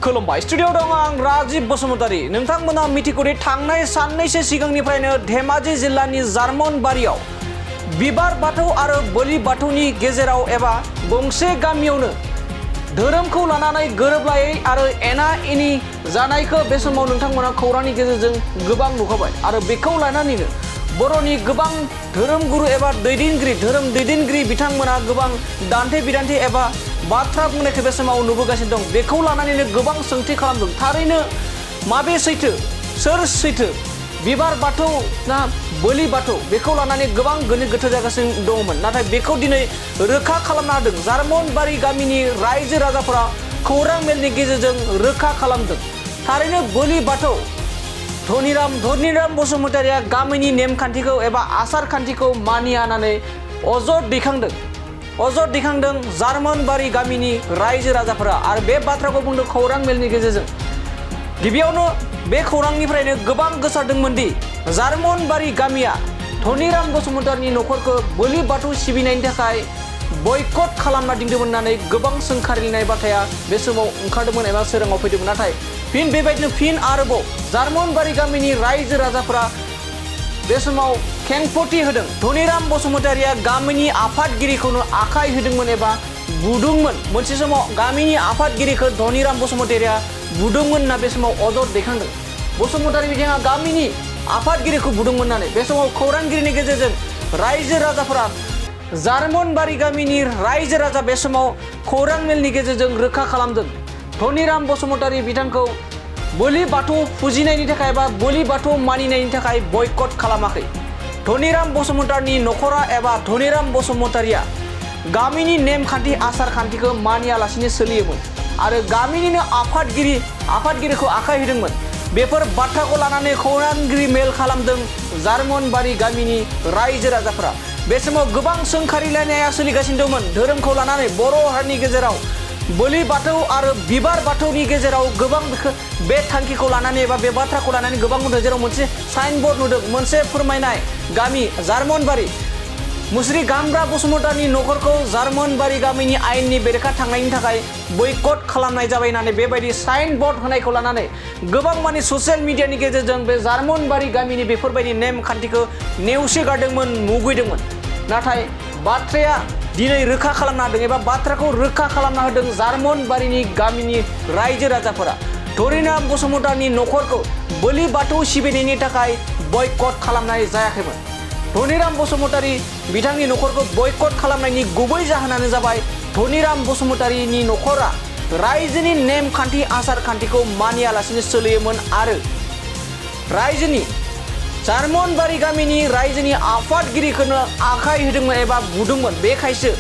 खुलुमबाय स्टुडिअ दं आं राजिब बसुमतारी नोंथांमोना मिथिगौदि थांनाय साननैसो सिगांनिफ्रायनो धेमाजि जिल्लानि जार्मनबारियाव बिबार बाथौ आरो बोलि बाथौनि गेजेराव एबा गंसे गामियावनो धोरोमखौ लानानै गोरोबलायै आरो एना एनि जानायखौ बे समाव नोंथांमोना खौरांनि गेजेरजों गोबां नुखाबाय आरो बेखौ लानानैनो बर'नि गोबां धोरोम गुरु एबा धोरोम दैदेनगिरि बिथांमोना गोबां दान्थे बिदान्थे एबा बाथ्रा बुंनायखौ बे समाव नुबोगासिनो दं। बेखौ लानानैनो गोबां सोंथि खालामदों। थारैनो माबे सैथो, सोर सैथो, बिबार बाथौ ना बोलि बाथौ, बेखौ लानानै गोबां गोनो गोथो जागासिनो दङमोन। नाथाय बेखौ दिनै रोखा खालामना होदों। जार्मनबारि गामिनि रायजो राजाफोरा खौरां मेलनि गेजेरजों रोखा खालामदों। थारैनो बोलि बाथौ धनिराम बसुमतारिया गामिनि नेमखान्थिखौ एबा आसार खान्थिखौ मानिया होननानै अजद दैखांदों जार्मनबारि गामिनि रायजो राजाफोरा आरो बे बाथ्राखौ बुंदों खौरां मेलनि गेजेरजों। गिबियावनो बे खौरांनिफ्रायनो गोबां गोसारदोंमोन दि जार्मनबारि गामिया धनिराम बसुमतारिनि न'खरखौ बोलि बाथौ सिबिनायनि थाखाय बयकट खालामना दिंदोंमोन होननानै गोबां सोंखारिनाय बाथ्राया बे समाव ओंखारदोंमोन एबा सोराङाव फैदोंमोन। नाथाय बेबायदिनो आरोबाव जार्मनबारि गामिनि रायजो राजाफोरा बे समाव खेंफोरथि होदों। धनिराम बसुमतारिया गामिनि आफादगिरिखौनो आखाइ होदोंमोन एबा बुदोंमोन। मोनसे समाव गामिनि आफादगिरिखौ धनिराम बसुमतारिया बुदोंमोन होनना बे समाव अजद दैखांदों। बसुमतारि बिथाङा गामिनि आफादगिरिखौ बुदोंमोन होननानै बे समाव खौरांगिरिनि गेजेरजों रायजो राजाफोरा जार्मनबारि गामिनि रायजो राजा बे समाव खौरां मेलनि गेजेरजों रोखा खालामदों। धनिराम बसुमतारि बिथांखौ बोलि बाथौ फुजिनायनि थाखाय एबा बोलि बाथौ मानिनायनि थाखाय बयकट खालामाखै। धनिराम बसुमतारिनि न'खरा एबा धनिराम बसुमतारिया गामिनि नेमखान्थि आसार खान्थिखौ मानियालासिनो सोलियोमोन आरो गामिनिनो आफादगिरिखौ आखाइ होदोंमोन। बेफोर बाथ्राखौ लानानै खौरांगिरि मेल खालामदों जार्मनबारि गामिनि रायजो राजाफोरा। बे समाव गोबां सोंखारिलायनाया सोलिगासिनो दंमोन धोरोमखौ लानानै। बर' हारिनि गेजेराव बोलि बाथौ आरो बिबार बाथौनि गेजेराव गोबां बे थांखिखौ लानानै एबा बे बाथ्राखौ लानानै गोबां नुदों। जेराव मोनसे साइनबर्ड नुदों, मोनसे फोरमायनाय गामि जार्मनबारि मुस्रि गामब्रा बसुमतारिनि न'खरखौ जार्मनबारि गामिनि आयेननि बेरेखा थांनायनि थाखाय बयकट खालामनाय जाबाय होननानै बेबायदि साइनबर्ड होनायखौ लानानै गोबां माने ससियेल मिडियानि गेजेरजों बे जार्मनबारि गामिनि बेफोरबायदि नेमखान्थिखौ नेवसिगारदोंमोन, मुगैदोंमोन। नाथाय बाथ्राया दिनै रोखा खालामना होदों एबा बाथ्राखौ रोखा खालामना होदों जार्मनबारिनि गामिनि रायजो राजाफोरा। धनिराम बसुमतारिनि न'खरखौ बोलि बाथौ सिबिनायनि थाखाय बयकट खालामनाय जायाखैमोन। धनिराम बसुमतारि बिथांनि न'खरखौ बयकट खालामनायनि गुबै जाहोनानो जाबाय धनिराम बसुमतारिनि न'खरा रायजोनि नेमखान्थि आसार खान्थिखौ मानियालासिनो सोलियोमोन आरो रायजोनि जार्मनबारि गामिनि रायजोनि आफादगिरिखौनो आखाइ होदोंमोन एबा बुदोंमोन। बेखायसो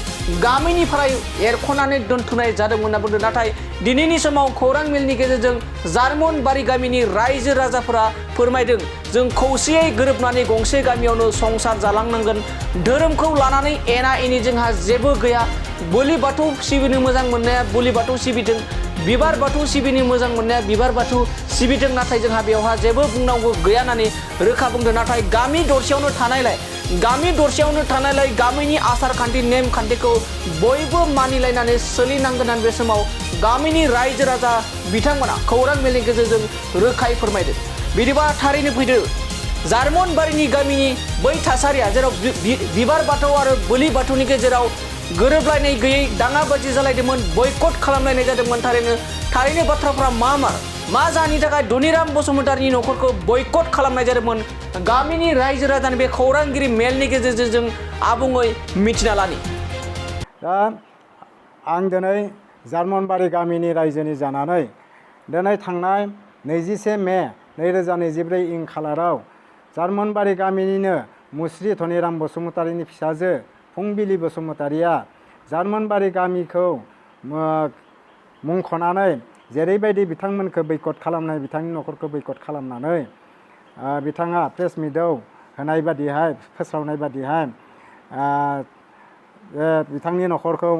गामिनिफ्राय एरख'नानै दोनथ'नाय जादोंमोन होनना बुंदों। नाथाय दिनैनि समाव खौरां मेलनि गेजेरजों जार्मनबारि गामिनि रायजो राजाफोरा फोरमायदों, जों खौसेयै गोरोबनानै गंसे गामियावनो संसार जालांनांगोन। धोरोमखौ लानानै एना एनि जोंहा जेबो गैया। बोलि बाथौ सिबिनो मोजां मोननाया बोलि बाथौ सिबिथों, बिबार बाथौ सिबिनो मोजां मोननाया बिबार बाथौ सिबिथों। नाथाय जोंहा बेवहा जेबो बुंनांगौ गैया होननानै रोखा बुंदों। नाथाय गामि दरसेयावनो थानायलाय गामिनि आसार खान्थि नेमखान्थिखौ बयबो मानिलायनानै सोलिनांगोन होननानै बे समाव गामिनि रायजो राजा बिथांमोना खौरां मेलनि गेजेरजों रोखायै फोरमायदों। बिदिबा थारैनो फैदो जार्मनबारिनि गामिनि बै थासारिया जेराव बिबार बाथौ आरो बोलि बाथौनि गेजेराव गोरोबलायनाय गैयै दाङाबाजि जालायदोंमोन, बयकट खालामलायनाय जादोंमोन। थारैनो बाथ्राफ्रा मा जाहोननि थाखाय धनिराम बसुमतारिनि न'खरखौ बयकट खालामनाय जादोंमोन गामिनि रायजो राजानि बे खौरांगिरि मेलनि गेजेरजों जों आबुङै मिथिना लानि। दा आं दिनै जार्मनबारि गामिनि रायजोनि जानानै दिनै थांनाय 21 मे 2024 इं खालाराव जार्मनबारि गामिनिनो मुस्रि धनिराम बसुमतारिनि फिसाजो फुंबिलि बसुमतारिया जार्मनबारि गामिखौ मुंख'नानै जेरैबायदि बिथांमोनखौ बयकट खालामनाय, बिथांनि न'खरखौ बयकट खालामनानै बिथाङा प्रेस मिटआव होनाय बादिहाय फोस्रावनाय बादिहाय बिथांनि न'खरखौ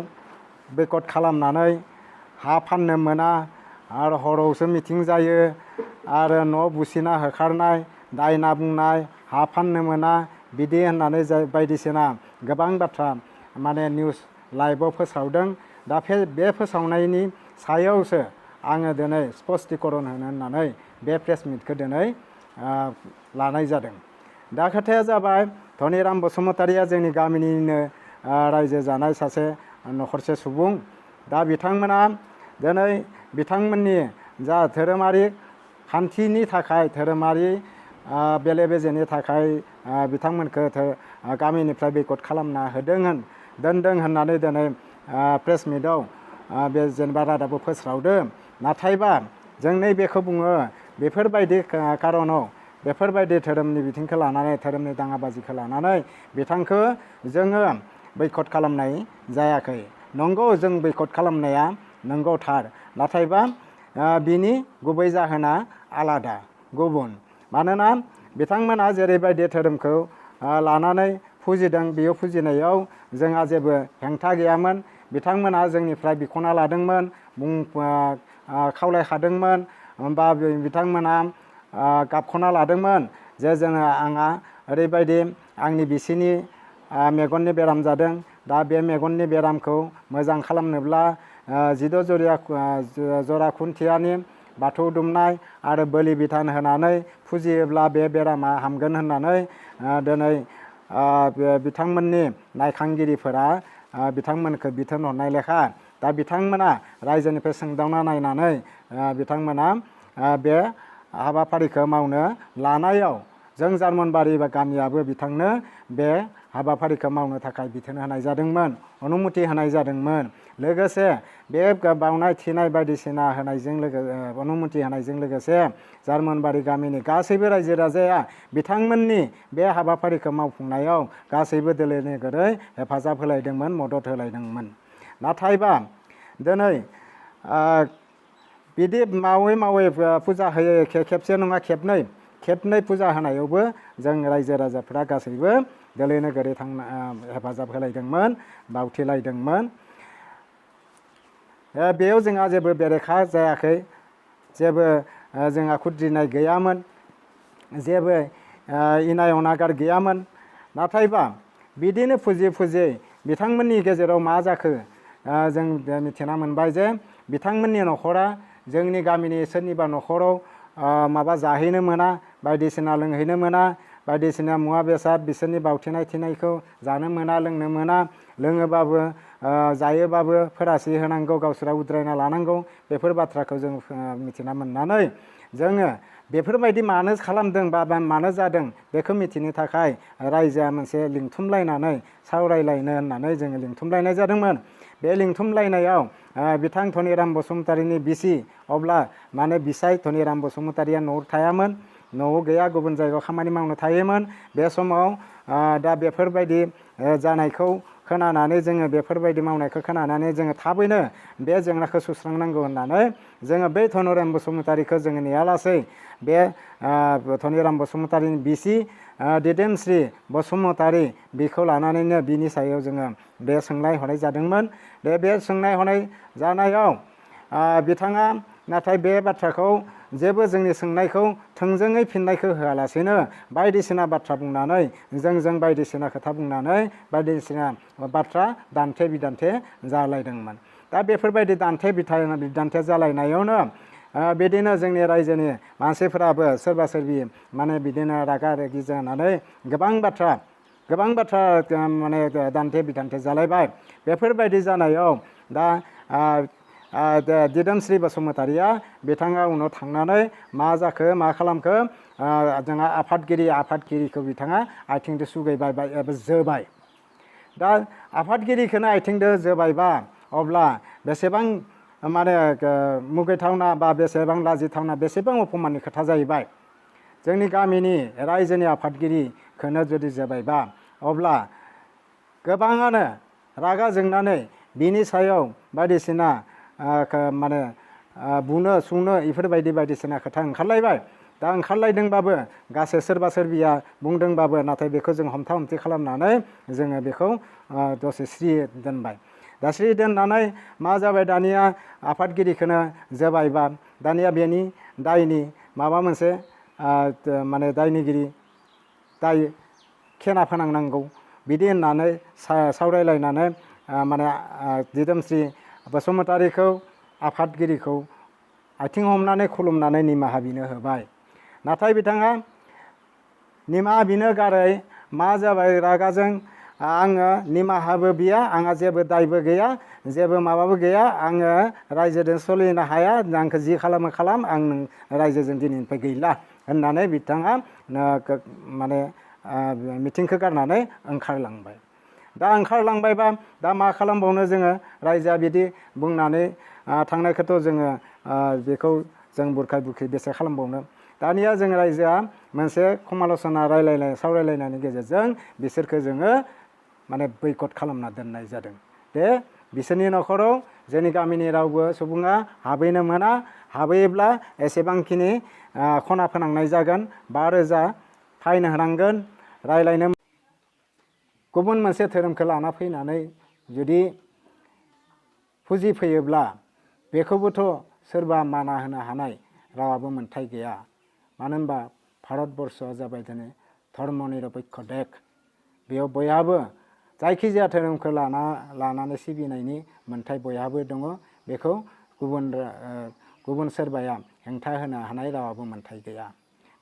बयकट खालामनानै हा फाननो मोना आरो हरावसो मिटिं जायो आरो न' बुसिना होखारनाय, दायना बुंनाय, हा फाननो मोना बिदि होननानै बायदिसिना गोबां बाथ्रा माने निउस लाइभआव फोसावदों। दा बे फोसावनायनि सायावसो आङो दिनै स्पष्टीकरण होनो होननानै बे प्रेस मिटखौ दिनै लानाय जादों। दा खोथाया जाबाय धनिराम बसुमतारिया जोंनि गामिनिनो रायजो जानाय सासे नखरसे सुबुं। दा बिथांमोना दिनै बिथांमोननि जा धोरोमारि खान्थिनि थाखाय धोरोमारि बेले बेजेनि थाखाय बिथांमोनखौ गामिनिफ्राय बैकट खालामना दोनदों होननानै दिनै प्रेस मिटआव बे जेनेबा रादाबो फोस्रावदों। नाथायबा जों नैबेखौ बुङो बेफोरबायदि कारनाव बेफोरबायदि धोरोमनि बिथिंखौ लानानै धोरोमनि दाङाबाजिखौ लानानै बिथांखौ जोङो बैकट खालामनाय जायाखै। नंगौ जों बैकट खालामनाया नंगौ थार, नाथायबा बिनि गुबै जाहोना आलादा गुबुन। मानोना बिथांमोना जेरैबायदि धोरोमखौ लानानै फुजिदों बेयाव फुजिनायाव जोंहा जेबो हेंथा गैयामोन। बिथांमोना जोंनिफ्राय बिख'ना लादोंमोन, खावलायखादोंमोन, बा बिथांमोना गाबख'ना लादोंमोन जे आंहा ओरैबायदि आंनि बिसिनि मेगननि बेराम जादों। दा बे मेगननि बेरामखौ मोजां खालामनोब्ला 16 जरा खुन्थियानि बाथौ दुमनाय आरो बोलि बिधान होनानै फुजियोब्ला बे बेरामा हामगोन होननानै दिनै बिथांमोननि नायखांगिरिफोरा बिथांमोनखौ बिथोन हरनाय लेखा दा बिथांमोना रायजोनिफ्राय सोंदावना नायनानै बिथांमोना बे हाबाफारिखौ मावनो लानायाव जों जार्मनबारि गामियाबो बिथांनो बे हाबाफारिखौ मावनो थाखाय बिथोन होनाय जादोंमोन, अनुमति होनाय जादोंमोन। लोगोसे बे बावनाय थिनाय बायदिसिना होनायजों अनुमति होनायजों लोगोसे जार्मनबारि गामिनि गासैबो रायजो राजाया बिथांमोननि बे हाबाफारिखौ मावफुंनायाव गासैबो दोलो नोगोरै हेफाजाब होलायदोंमोन, मदद होलायदोंमोन। नाथायबा दिनै बिदि मावै मावै फुजा होयो, खेबसे नङा खेबनै फुजा होनायावबो जों रायजो राजाफ्रा गासैबो दोलो नोगोरै हेफाजाब होलायदोंमोन, बावथिलायदोंमोन। बेयाव जोंहा जेबो बेरेखा जायाखै, जेबो जोंहा खुद्रिनाय गैयामोन, जेबो इनाय अनागार गैयामोन। नाथायबा बिदिनो फुजियै बिथांमोननि गेजेराव मा जाखो जों मिथिना मोनबाय जे बिथांमोननि न'खरा जोंनि गामिनि सोरनिबा न'खराव माबा जाहैनो मोना, बायदिसिना लोंहैनो मोना, बायदिसिना मुवा बेसाद बिसोरनि बावथिनाय थिनायखौ जानो मोना, लोंनो मोना, लोङोबाबो जायोबाबो फोरासि होनांगौ, गावसोरा उद्रायना लानांगौ। बेफोर बाथ्राखौ जों मिथिना मोननानै जोङो बेफोरबायदि मानो खालामदों बा मानो जादों बेखौ मिथिनो थाखाय रायजोआ मोनसे लिंथुमलायनानै सावरायलायनो होननानै जोङो लिंथुमलायनाय जादोंमोन। बे लिंथुमलायनायाव बिथां धनिराम बसुमतारिनि बिसि अब्ला माने बिसाय धनिराम बसुमतारिया न'आव थायामोन, न'आव गैया, गुबुन जायगायाव खामानि मावनो थायोमोन। बे समाव दा बेफोरबायदि जानायखौ खोनानानै जोङो बेफोरबायदि मावनायखौ खोनानानै जोङो थाबैनो बे जेंनाखौ सुस्रांनांगौ होननानै जोङो बै धनिराम बसुमतारिखौ जोङो नेयालासै बे धनिराम बसुमतारिनि बिसि दिदोमस्रि बसुमतारि बिखौ लानानैनो बिनि सायाव जोङो बे सोंनाय हरनाय जादोंमोन। बे सोंनाय हरनाय जानायाव बिथाङा नाथाय बे बाथ्राखौ जेबो जोंनि सोंनायखौ थोंजोङै फिननायखौ होआलासेनो बायदिसिना बाथ्रा बुंनानै जों बायदिसिना खोथा बुंनानै बायदिसिना बाथ्रा दान्थे बिदान्थे जालायदोंमोन। दा बेफोरबायदि दान्थे बिदान्थे जालायनायावनो बिदिनो जोंनि रायजोनि मानसिफोराबो सोरबा सोरबि माने बिदिनो रागा रेगि जानानै गोबां बाथ्रा माने दान्थे बिदान्थे जालायबाय। बेफोरबायदि जानायाव दा दिदोमस्रि बसुमतारिया बिथाङा उनाव थांनानै मा जाखो मा खालामखो जोंहा आफादगिरिखौ बिथाङा आथिंजों सुगायबाय एबा जोबाय। दा आफादगिरिखौनो आथिंजों जोबायबा अब्ला बेसेबां माने मुगैथावना बा बेसेबां लाजिथावना बेसेबां अपमाननि खोथा जाहैबाय। जोंनि गामिनि रायजोनि आफादगिरिखौनो जुदि जोबायबा अब्ला गोबाङानो रागा जोंनानै बिनि सायाव बायदिसिना माने बुनो सुनो बेफोरबायदि बायदिसिना खोथा ओंखारलायबाय। दा ओंखारलायदोंबाबो गासै सोरबा सोरबिया बुंदोंबाबो नाथाय बेखौ जों हमथा हमथि खालामनानै जोङो बेखौ दसे स्रि दोनबाय। दा स्रि दोननानै मा जाबाय दानिया आफादगिरिखौनो जोबायबा दानिया बेनि दायनि माबा मोनसे माने दायनिगिरि दाय खेना फोनांनांगौ बिदि होननानै सावरायलायनानै माने दिदोमस्रि बसुमतारिखौ आफादगिरिखौ आथिं हमनानै खुलुमनानै निमाहा बिनो होबाय। नाथाय बिथाङा निमाहा बिनो गारै मा जाबाय रागाजों आङो निमाहाबो बिया आंहा जेबो दायबो गैया जेबो माबाबो गैया आङो रायजोजों सोलिनो हाया आंखौ जि खालामो खालाम आं रायजोजों दिनैनिफ्राय गैला होननानै बिथाङा माने मिटिंखौ गारनानै ओंखारलांबाय। दा ओंखारलांबायबा दा मा खालामबावनो जोङो रायजोआ बिदि बुंनानै थांनायखौथ' जोङो बेखौ जों बुरखाय बुरखि बेसे खालामबावनो। दानिया जों रायजोआ मोनसे समाल'सना सावरायलायनायनि गेजेरजों बिसोरखौ जोङो माने बैकट खालामना दोननाय जादों। दे बिसोरनि न'खराव जोंनि गामिनि रावबो सुबुङा हाबहैनो मोना, हाबहैयोब्ला एसेबांखिनि खना फोनांनाय जागोन, 5,000 फाइन होनांगोन, रायलायनो गुबुन मोनसे धोरोमखौ लाना फैनानै जुदि फुजिफैयोब्ला बेखौबोथ' सोरबा माना होनो हानाय रावाबो मोन्थाय गैया। मानो होनबा भारतबर्षआ जाबाय दिनै धर्म निरपेक्ष देश। बेयाव बयहाबो जायखिजाया धोरोमखौ लानानै सिबिनायनि मोन्थाय बयहाबो दङ। बेखौ गुबुन सोरबाया हेंथा होनो हानाय रावाबो मोन्थाय गैया।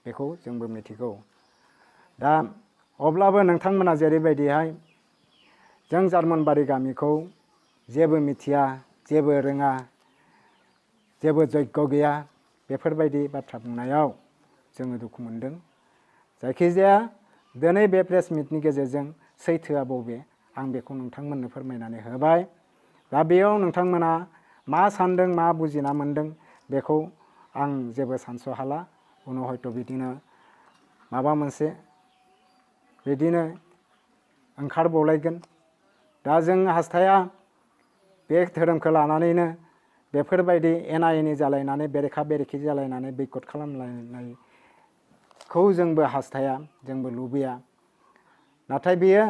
बेखौ जोंबो मिथिगौ। दा अब्लाबो नोंथांमोना जेरैबायदिहाय जों जार्मनबारि गामिखौ जेबो मिथिया, जेबो रोङा, जेबो जग्य गैया बेफोरबायदि बाथ्रा बुंनायाव जोङो दुखु मोनदों। जायखिजाया दिनै बे प्रेस मिटनि गेजेरजों सैथोआ बबे आं बेखौ नोंथांमोननो फोरमायनानै होबाय। दा बेयाव नोंथांमोना मा सान्दों मा बुजिना मोन्दों बेखौ आं जेबो सानस' हाला। उनाव हयथ' बिदिनो माबा मोनसे बिदिनो ओंखारबावलायगोन। दा जों हास्थाया बे धोरोमखौ लानानैनो बेफोरबायदि एना एनि जालायनानै बेरेखा बेरेखि जालायनानै बैकट खालामलायनायखौ जोंबो हास्थाया, जोंबो लुबैया। नाथाय बेयो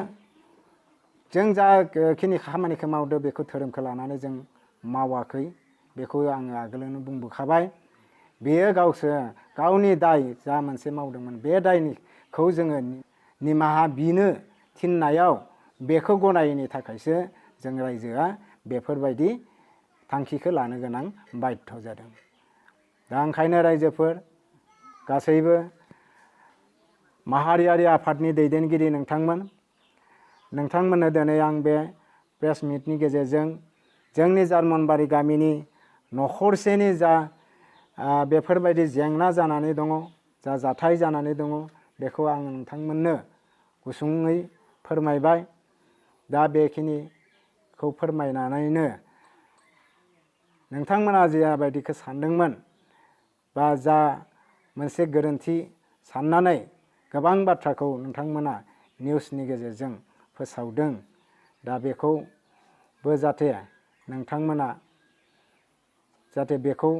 जों जाखिनि खामानिखौ मावदों बेखौ धोरोमखौ लानानै जों मावाखै, बेखौ आङो आगोलावनो बुंबोखाबाय। बेयो गावनि दाय जा मोनसे मावदोंमोन बे दायखौ जोङो निमाहा बिनो थिननायाव बेखौ गनायैनि थाखायसो जों रायजोआ बेफोरबायदि थांखिखौ लानो गोनां बाध्य जादों। दा ओंखायनो रायजोफोर गासैबो माहारियारि आफादनि दैदेनगिरि नोंथांमोननो दिनै आं बे प्रेस मिटनि गेजेरजों जोंनि जार्मनबारि गामिनि न'खरसेनि जा बेफोरबायदि जेंना जानानै दङ, जा जाथाय जानानै दङ बेखौ आं नोंथांमोननो गुसुङै फोरमायबाय। दा बेखिनिखौ फोरमायनानैनो नोंथांमोना जाबायदिखौ सानदोंमोन बा जा मोनसे गोरोन्थि साननानै गोबां बाथ्राखौ नोंथांमोना निउसनि गेजेरजों फोसावदों, दा बेखौबो जाहाथे नोंथांमोना बेखौ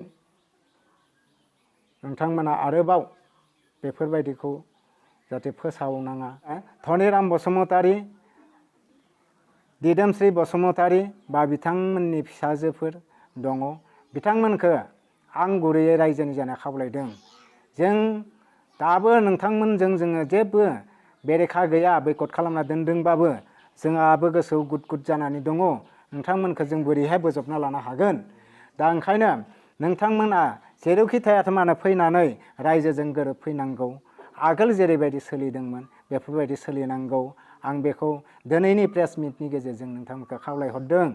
नोंथांमोना आरोबाव बेफोरबायदिखौ जाहाथे फोसावनाङा। धनिराम बसुमतारी, दिदोमस्रि बसुमतारी बा बिथांमोननि फिसाजोफोर दङ, बिथांमोनखौ आं गुरैयै रायजोनि जाना खावलायदों। जों दाबो नोंथांमोनजों जोङो जेबो बेरेखा गैया, बैकट खालामना दोनदोंबाबो जोंहाबो गोसोआव गुद गुद जानानै दङ। नोंथांमोनखौ जों बोरैहाय बोजबना लानो हागोन। दा ओंखायनो नोंथांमोना जेरावखि थायाथों मानो फैनानै रायजोजों गोरोबफैनांगौ। आगोल जेरैबायदि सोलिदोंमोन बेफोरबायदि सोलिनांगौ। आं बेखौ दिनैनि प्रेस मिटनि गेजेरजों नोंथांमोनखौ खावलायहरदों।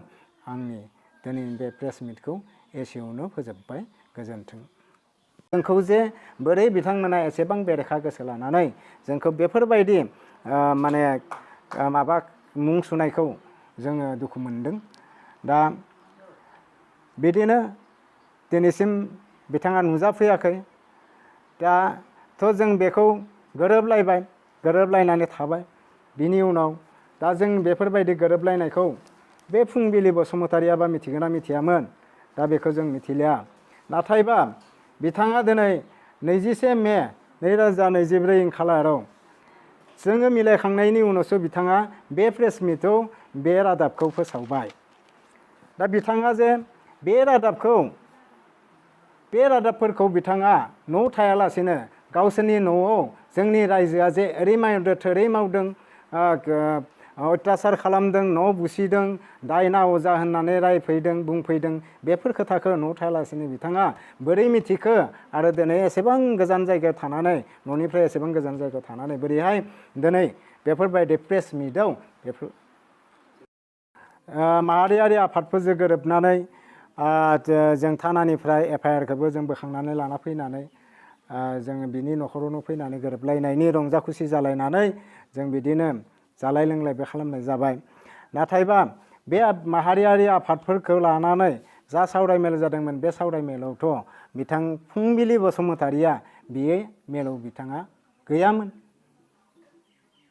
आंनि दिनैनि बे प्रेस मिटखौ एसेयावनो फोजोबबाय। गोजोन्थों। जोंखौ जे बोरै बिथांमोना एसेबां बेरेखा गोसो लानानै जोंखौ बेफोरबायदि माने माबा मुं सुनायखौ जोङो दुखु मोनदों। दा बिदिनो दिनैसिम बिथाङा नुजाफैयाखै। दाथ' जों बेखौ गोरोबलायबाय, गोरोबलायनानै थाबाय। बिनि उनाव दा जों बेफोरबायदि गोरोबलायनायखौ बे फुंबिलि बसुमतारियाबा मिथिगोन ना मिथियामोन, दा बेखौ जों मिथिलिया। नाथायबा बिथाङा दिनै 21 मे 2024 खालाराव जोङो मिलायखांनायनि उनावसो बिथाङा बे प्रेस मिटआव बे रादाबखौ फोसावबाय। दा बिथाङा जे बे रादाबफोरखौ बिथाङा न'आव थायालासेनो गावसोरनि न'आव जोंनि रायजोआ जे ओरै मावदों थोरै मावदों अत्याचार खालामदों न' बुसिदों दायना अजा होननानै रायफैदों बुंफैदों बेफोर खोथाखौ न' थायालासिनो बिथाङा बोरै मिथिखो आरो दिनै एसेबां गोजान जायगायाव थानानै न'निफ्राय एसेबां गोजान जायगायाव थानानै बोरैहाय दिनै बेफोरबायदि प्रेस मिटआव बेफोर माहारियारि आफादफोरजों गोरोबनानै जों थानानिफ्राय FIR-खौबो जों बोखांनानै लाना फैनानै जोङो बिनि न'खरावनो फैनानै गोरोबलायनायनि रंजा खुसि जालायनानै जों बिदिनो जालाय लोंलायबो खालामनाय जाबाय। नाथायबा बे माहारियारि आफादफोरखौ लानानै जा सावरायमेल जादोंमोन बे सावरायमेलावथ' बिथां फुंबिलि बसुमतारिया बे मेलाव बिथाङा गैयामोन।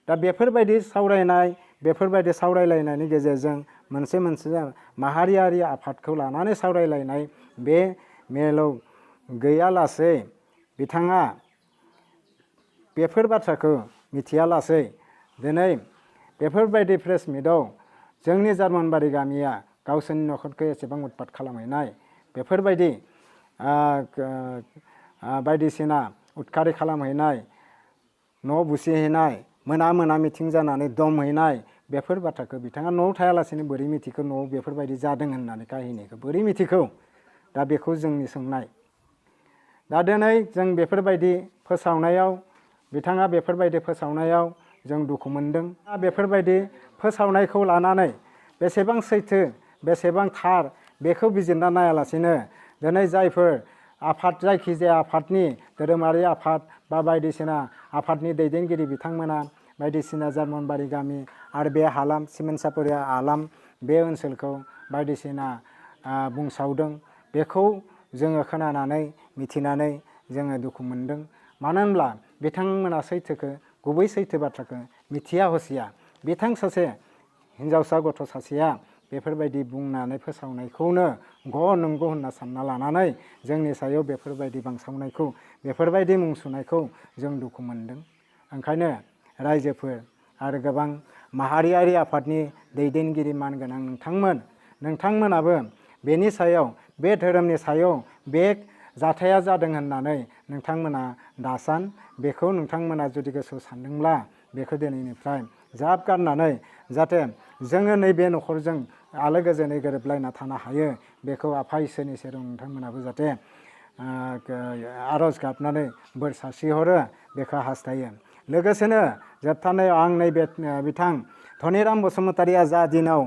दा बेफोरबायदि सावरायनाय बेफोरबायदि सावरायलायनायनि गेजेरजों मोनसे माहारियारि आफादखौ लानानै सावरायलायनाय बे मेलाव गैयालासे बिथाङा बेफोर बाथ्राखौ मिथियालासे दिनै बेफोरबायदि प्रेस मिटआव जोंनि जार्मानबारि गामिया गावसोरनि न'खरखौ एसेबां उतपात खालामहैनाय बेफोरबायदि बायदिसिना उदखारि खालामहैनाय न' बुसिहैनाय मोना मोना मिथिं जानानै दम हैनाय बेफोर बाथ्राखौ बिथाङा न'आव थायालासेनो बोरै मिथिखो न'आव बेफोरबायदि जादों होननानै काहिनिखौ बोरै मिथिखौ दा बेखौ जोंनि सोंनाय। दा दिनै जों बेफोरबायदि फोसावनायाव बिथाङा बेफोरबायदि फोसावनायाव जों दुखु मोनदों। बेफोरबायदि फोसावनायखौ लानानै बेसेबां सैथो बेसेबां थार बेखौ बिजिरना नायालासेनो दिनै जायफोर आफाद जायखिजाया आफादनि धोरोमारि आफाद बा बायदिसिना आफादनि दैदेनगिरि बिथांमोना बायदिसिना जार्मानबारि गामि आरो बे हालाम सिमेन्ट सापरि हालाम बे ओनसोलखौ बायदिसिना बुंसावदों बेखौ जोङो खोनानानै मिथिनानै जोङो दुखु मोनदों। मानो होनब्ला बिथांमोना सैथोखौ गुबै सैथो बाथ्राखौ मिथिया हसिया बिथां सासे हिन्जावसा गथ' सासेया बेफोरबायदि बुंनानै फोसावनायखौनो नंगौ होनना सानना लानानै जोंनि सायाव बेफोरबायदि बांसावनायखौ बेफोरबायदि मुं सुनायखौ जों दुखु मोनदों। ओंखायनो रायजोफोर आरो गोबां माहारियारि आफादनि दैदेनगिरि मानगोनां नोंथांमोनाबो बेनि सायाव बे धोरोमनि सायाव बे जाथाया जादों होननानै नोंथांमोना दासान बेखौ नोंथांमोना जुदि गोसोआव सानदोंब्ला बेखौ दिनैनिफ्राय ज्राब गारनानै जाहाथे जोङो नैबे न'खरजों आलो गोजोनै गोरोबलायना थानो हायो बेखौ आफा इसोरनि सेराव नोंथांमोनाबो जाहाथे आर'ज गाबनानै बोर सारस्रिहरो बेखौ हास्थायो। लोगोसेनो जोबथारनायाव आं नैबे बिथां धनिराम बसुमतारिया जा दिनाव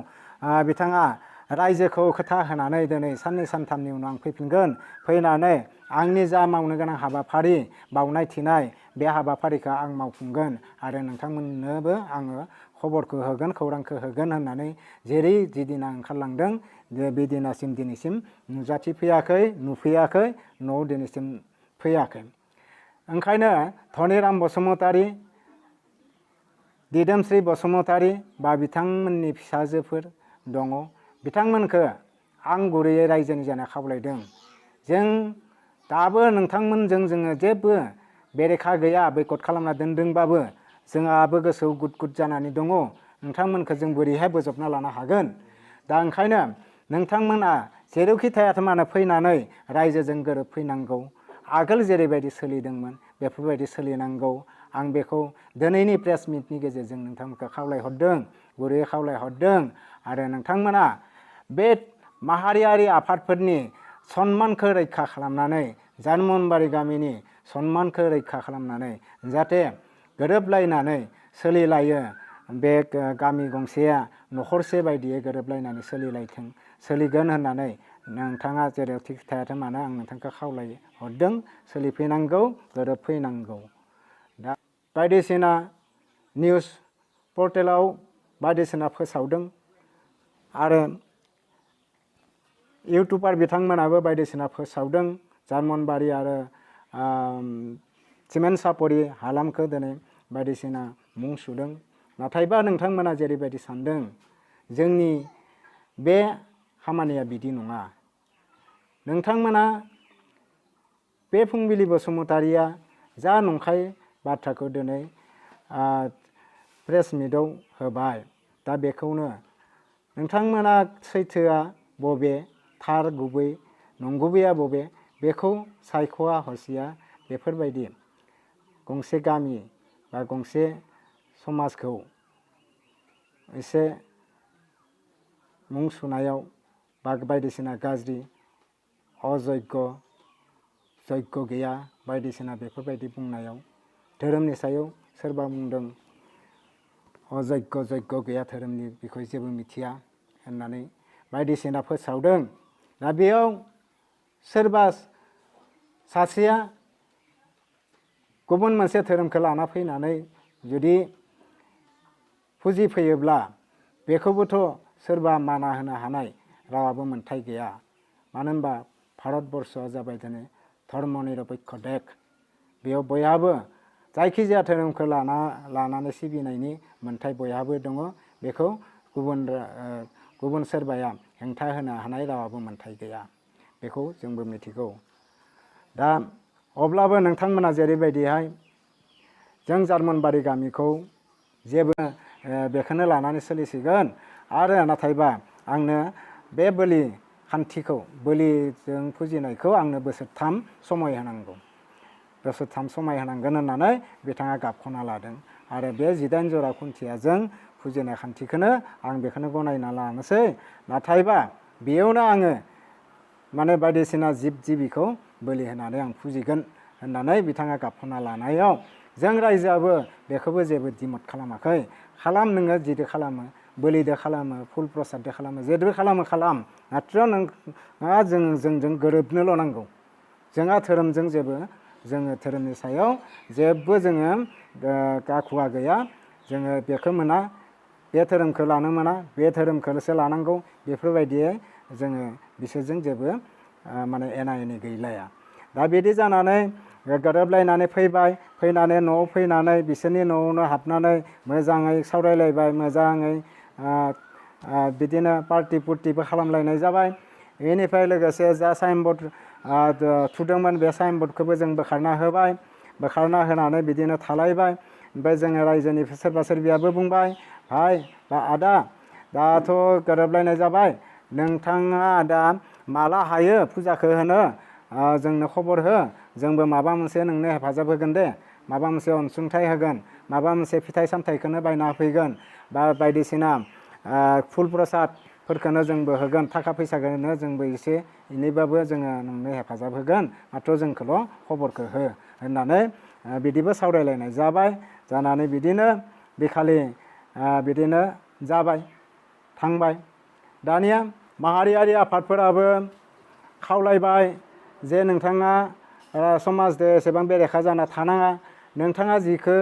बिथाङा रायजोखौ खोथा होनानै दिनै साननै सानथामनि उनाव आं फैफिनगोन फैनानै आंनि जा मावनो गोनां हाबाफारि बावनाय थिनाय बे हाबाफारिखौ आं मावफुंगोन आरो नोंथांमोननोबो आङो खबरखौ होगोन खौरांखौ होगोन होननानै जेरै जिदिना ओंखारलांदों बे दिनैसिम नुफैयाखै न'आव दिनैसिम फैयाखै। ओंखायनो धनिराम बसुमतारि दिदोमस्रि बसुमतारि बा बिथांमोननि फिसाजोफोर दङ बिथांमोनखौ आं गुरैयै रायजोनि जाना खावलायदों जों दाबो नोंथांमोनजों जोङो जेबो बेरेखा गैया बैकट खालामना दोनदोंबाबो जोंहाबो गोसोआव गुद गुद जानानै दङ नोंथांमोनखौ जों बोरैहाय बोजबना लानो हागोन। दा ओंखायनो नोंथांमोना जेरावखि थायाथों मानो फैनानै रायजोजों गोरोबफैनांगौ आगोल जेरैबायदि सोलिदोंमोन बेफोरबायदि सोलिनांगौ आं बेखौ दिनैनि प्रेस मिटनि गेजेरजों नोंथांमोनखौ खावलायहरदों गुरैयै खावलायहरदों आरो नोंथांमोना बे माहारियारि आफादफोरनि सन्मानखौ रैखा खालामनानै जार्मानबारि गामिनि सन्मानखौ रैखा खालामनानै जाहाथे गोरोबलायनानै सोलिलायो बे गामि गंसेया न'खरसे बायदियै गोरोबलायनानै सोलिगोन होननानै नोंथाङा जेरावखि थायाथों मानो आं नोंथांखौ खावलायहरदों सोलिफैनांगौ गोरोबफैनांगौ। दा बायदिसिना निउस पर्टेलाव बायदिसिना फोसावदों आरो इउटुबार बिथांमोनाबो बायदिसिना फोसावदों जार्मानबारि आरो सिमेन्ट सापरि हालामखौ दिनै बायदिसिना मुं सुदों। नाथायबा नोंथांमोना जेरैबायदि सानदों जोंनि बे खामानिया बिदि नङा। नोंथांमोना बे फुंबिलि बसुमतारिया जा नंखाय बाथ्राखौ दिनै प्रेस मिटआव होबाय दा बेखौनो नोंथांमोना सैथोआ बबे थार गुबै नंगुबैया बबे बेखौ सायख'आ हसिया बेफोरबायदि गंसे गामि बा गंसे समाजखौ एसे मुं सुनायाव बा बायदिसिना गाज्रि अजग्य जग्य गैया बायदिसिना बेफोरबायदि बुंनायाव धोरोमनि सायाव सोरबा बुंदों अजग्य जग्य गैया धोरोमनि बिखय जेबो मिथिया होननानै बायदिसिना फोसावदों। दा बेयाव सोरबा सासेया गुबुन मोनसे धोरोमखौ लाना फैनानै जुदि फुजिफैयोब्ला बेखौबोथ' सोरबा माना होनो हानाय रावाबो मोन्थाय गैया। मानो होनबा भारतबर्षआ जाबाय दिनै धर्म निरपेक्ष देश। बेयाव बयहाबो जायखिजाया धोरोमखौ लानानै सिबिनायनि मोन्थाय बयहाबो दङ। बेखौ गुबुन सोरबाया हेंथा होनो हानाय रावाबो मोन्थाय गैया। बेखौ जोंबो मिथिगौ। दा अब्लाबो नोंथांमोना जेरैबायदिहाय जों जार्मनबारि गामिखौ जेबो बेखौनो लानानै सोलिसिगोन आरो नाथायबा आंनो बे बोलि खान्थिखौ बोलिजों फुजिनायखौ आंनो बोसोरथाम समय होनांगौ। बोसोरथाम समय होनांगोन होननानै बिथाङा गाबख'ना लादों आरो बे 19 जरा खुन्थियाजों फुजिनाय खान्थिखौनो आं बेखौनो गनायना लानोसै। नाथायबा बेयावनो आङो माने बायदिसिना जिब जिबिखौ बोलि होनानै आं फुजिगोन होननानै बिथाङा गाबख'ना लानायाव जों रायजोआबो बेखौबो जेबो दिमत खालामाखै। खालाम नोङो जिदो खालामो बोलिदो खालामो फुल प्रसाददो खालामो जेदो खालाम माथ्र नोंहा जोंजों गोरोबनोल' नांगौ। जोंहा धोरोमजों जोङो धोरोमनि सायाव जेबो जोङो गाखुवा गैया। जोङो बेखौ मोना बे धोरोमखौ लानो मोना बे धोरोमखौल'सो लानांगौ बेफोरबायदियै जोङो बिसोरजों जेबो माने एना एनि गैलाया। दा बिदि जानानै गोरोबलायनानै फैनानै न'आव फैनानै बिसोरनि न'आवनो हाबनानै मोजाङै सावरायलायबाय मोजाङै बिदिनो पार्टि पुर्टिबो खालामलायनाय जाबाय। बेनिफ्राय लोगोसे जा साइनबर्ड थुदोंमोन बे साइनबर्डखौबो जों बोखारना होबाय। बोखारना होनानै बिदिनो थालायबाय। ओमफ्राय जोङो रायजोनि सोरबा सोरबियाबो बुंबाय भाइ बा आदा दाथ' गोरोबलायनाय जाबाय नोंथाङा दा माला हायो फुजाखौ होनो जोंनो खबर हो। जोंबो माबा मोनसे नोंनो हेफाजाब होगोन दे। माबा मोनसे अनसुंथाइ होगोन माबा मोनसे फिथाइ सामथाइखौनो बायना होफैगोन बा बायदिसिना फुल प्रसादफोरखौनो जोंबो होगोन थाखा फैसाखौनो जोंबो एसे एनैबाबो जोङो नोंनो हेफाजाब होगोन माथ्र जोंखौल' खबरखौ हो होननानै बिदिबो सावरायलायनाय जाबाय। जानानै बिदिनो बेखालि बिदिनो जाबाय थांबाय। दानिया माहारियारि आफादफोराबो खावलायबाय जे नोंथाङा समाजदो एसेबां बेरेखा जाना थानाङा। नोंथाङा जिखौ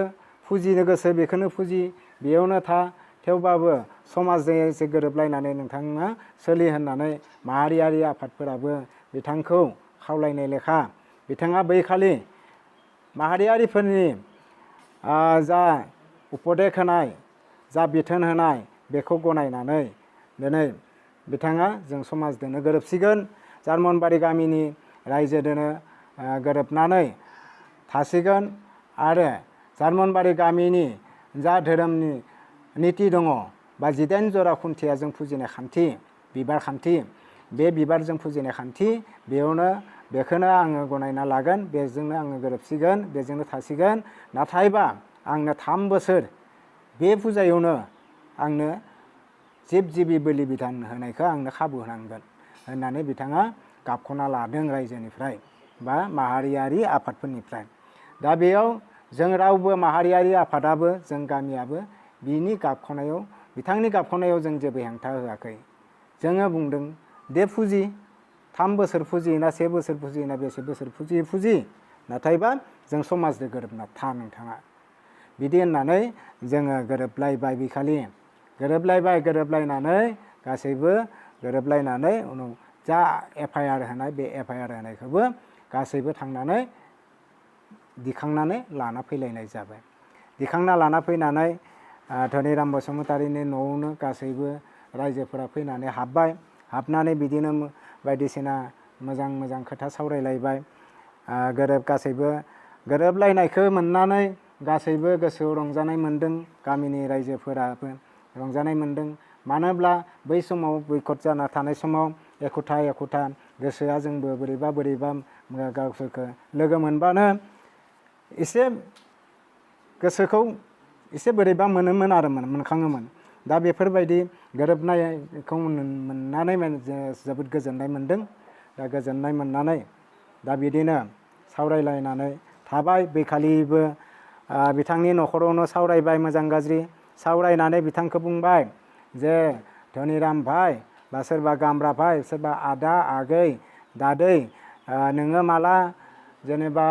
फुजिनो गोसो बेखौनो फुजि बेयावनो था थेवबाबो समाजजों एसे गोरोबलायनानै नोंथाङा सोलि होननानै माहारियारि आफादफोराबो बिथांखौ खावलायनाय लेखा बिथाङा बैखालि माहारियारिफोरनि जा उपदेश होनाय जा बिथोन होनाय बेखौ गनायनानै दिनै बिथाङा जों समाजजोंनो गोरोबसिगोन जार्मनबारि गामिनि रायजोजोंनो गोरोबनानै थासिगोन आरो जार्मनबारि गामिनि जा धोरोमनि निति दङ बा 19 जरा खुन्थियाजों फुजिनाय खान्थि बिबार खान्थि बे बिबारजों फुजिनाय खान्थि बेखौनो आङो गनायना लागोन बेजोंनो आङो गोरोबसिगोन बेजोंनो थासिगोन। नाथायबा आंनो 3 बोसोर बे फुजायावनो आंनो जिब जिबि बोलि बिधान होनायखौ आंनो खाबु होनांगोन होननानै बिथाङा गाबख'ना लादों रायजोनिफ्राय बा माहारियारि आफादफोरनिफ्राय। दा बेयाव जों रावबो माहारियारि आफादाबो जों गामियाबो बिनि गाबख'नायाव बिथांनि गाबख'नायाव जों जेबो हेंथा होआखै। जोङो बुंदों दे फुजि 3 बोसोर फुजियोना 1 बोसोर फुजियोना बेसे बोसोर फुजि नाथायबा जों समाजजों गोरोबना था नोंथाङा बिदि होननानै जोङो गोरोबलायबाय। बिखालि गोरोबलायनानै गासैबो गोरोबलायनानै उनाव जा FIR होनाय बे FIR होनायखौबो गासैबो थांनानै दिखांनानै लाना फैलायनाय जाबाय। दिखांना लाना फैनानै धनिराम बसुमतारीनि न'आवनो गासैबो रायजोफोरा फैनानै हाबनानै बिदिनो बायदिसिना मोजां खोथा सावरायलायबाय। गासैबो गोरोबलायनायखौ मोननानै गासैबो गोसोआव रंजानाय मोन्दों। गामिनि रायजोफोराबो रंजानाय मोन्दों। मानोब्ला बै समाव बैकट जाना थानाय समाव एखुथा गोसोआ जोंबो बोरैबा गावसोरखौ लोगो मोनबानो एसे गोसोखौ एसे बोरैबा मोनोमोन आरो मोनखाङोमोन। दा बेफोरबायदि गोरोबनायखौ मोननानै जोबोद गोजोननाय मोनदों। दा गोजोननाय मोननानै दा बिदिनो सावरायलायनानै थाबाय। बैखालिबो बिथांनि न'खरावनो सावरायबाय मोजां गाज्रि। सावरायनानै बिथांखौ बुंबाय जे धनिराम भाइ बा सोरबा गामब्रा भाइ, सोरबा आदा आगै दादै, नोङो माला जेनेबा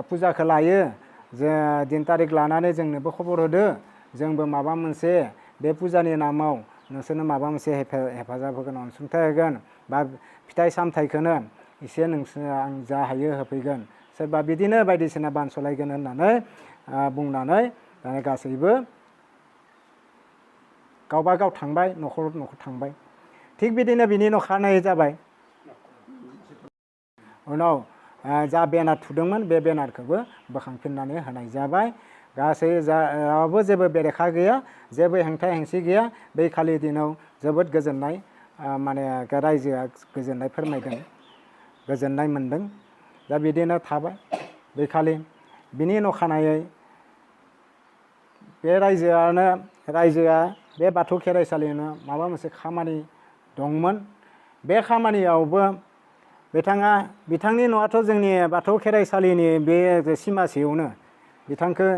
फुजाखौ लायो जे दिन तारिख लानानै जोंनोबो खबर होदो। जोंबो माबा मोनसे बे फुजानि नामाव नोंसोरनो माबा मोनसे हेफाजाब होगोन, अनसुंथाइ होगोन बा फिथाइ सामथाइखौनो एसे नोंसोर आं जा हायो होफैगोन, सोरबा बिदिनो बायदिसिना बानस'लायगोन होननानै बुंनानै गासैबो गावबा गाव थांबाय, न'खर न'खर थांबाय। थिग बिदिनो बिनि अखानायै जाबाय उनाव जा बेनार थुदोंमोन बे बेनारखौबो बोखांफिननानै होनाय जाबाय। गासै रावबो जेबो बेरेखा गैया, जेबो हेंथा हेंसि गैया। बै खालि दिनाव जोबोद गोजोननाय माने रायजोआ गोजोननाय फोरमायदों, गोजोननाय मोनदों। दा बिदिनो थाबाय बै खालि। बिनि अखानायै बे रायजोआ बे बाथौ खेराइसालियावनो माबा मोनसे खामानि दंमोन। बे खामानियावबो बिथांनि न'आथ' जोंनि बाथौ खेराइसालिनि बे सिमासेयावनो बिथांखौ,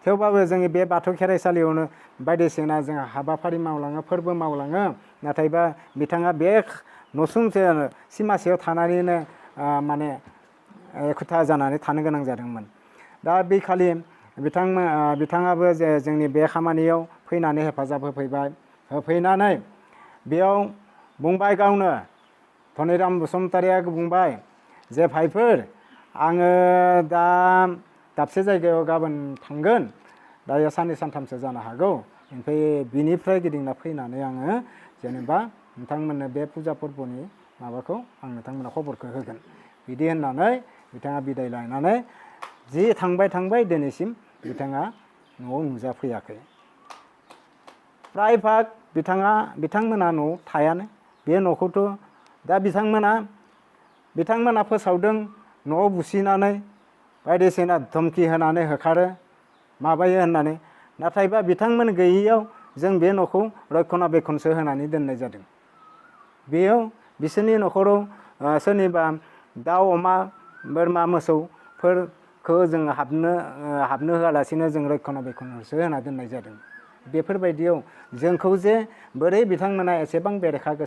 थेवबाबो जोंनि बे बाथौ खेराइसालियावनो बायदिसिना जोंहा हाबाफारि मावलाङो, फोरबो मावलाङो। नाथायबा बिथाङा बे न'सुंसे सिमासेयाव थानानैनो माने एखुथा जानानै थानो गोनां जादोंमोन। दा बे खालि बिथाङाबो जे जोंनि बे खामानियाव फैनानै हेफाजाब होफैनानै बेयाव बुंबाय गावनो, धनिराम बसुमतारिया बुंबाय जे भाइफोर, आङो दा दाबसे जायगायाव गाबोन थांगोन, दायो साननै सानथामसो जानो हागौ। ओमफ्राय बिनिफ्राय गिदिंना फैनानै आङो जेनेबा नोंथांमोननो बे फुजा फोरबोनि माबाखौ आं नोंथांमोननो खबरखौ होगोन। बिदि होननानै बिथाङा बिदाय लानानै जि थांबाय दिनैसिम बिथाङा न'आव नुजाफैयाखै। प्राय भाग बिथांमोना न'आव थायानो। बे न'खौथ' दा बिथांमोना फोसावदों न'आव बुसिनानै बायदिसिना धमकि होनानै होखारो माबायो होननानै। नाथायबा बिथांमोन गैयैयाव जों बे न'खौ रक्षनाबेक्षनसो होनानै दोननाय जादों। बेयाव बिसोरनि न'खराव सोरनिबा दाउ अमा बोरमा मोसौफोरखौ जों हाबनो होआलासिनो जों रक्षनाबेक्षनसो होना दोननाय जादों। बेफोरबायदियाव जोंखौ जे बोरै बिथांमोना एसेबां बेरेखा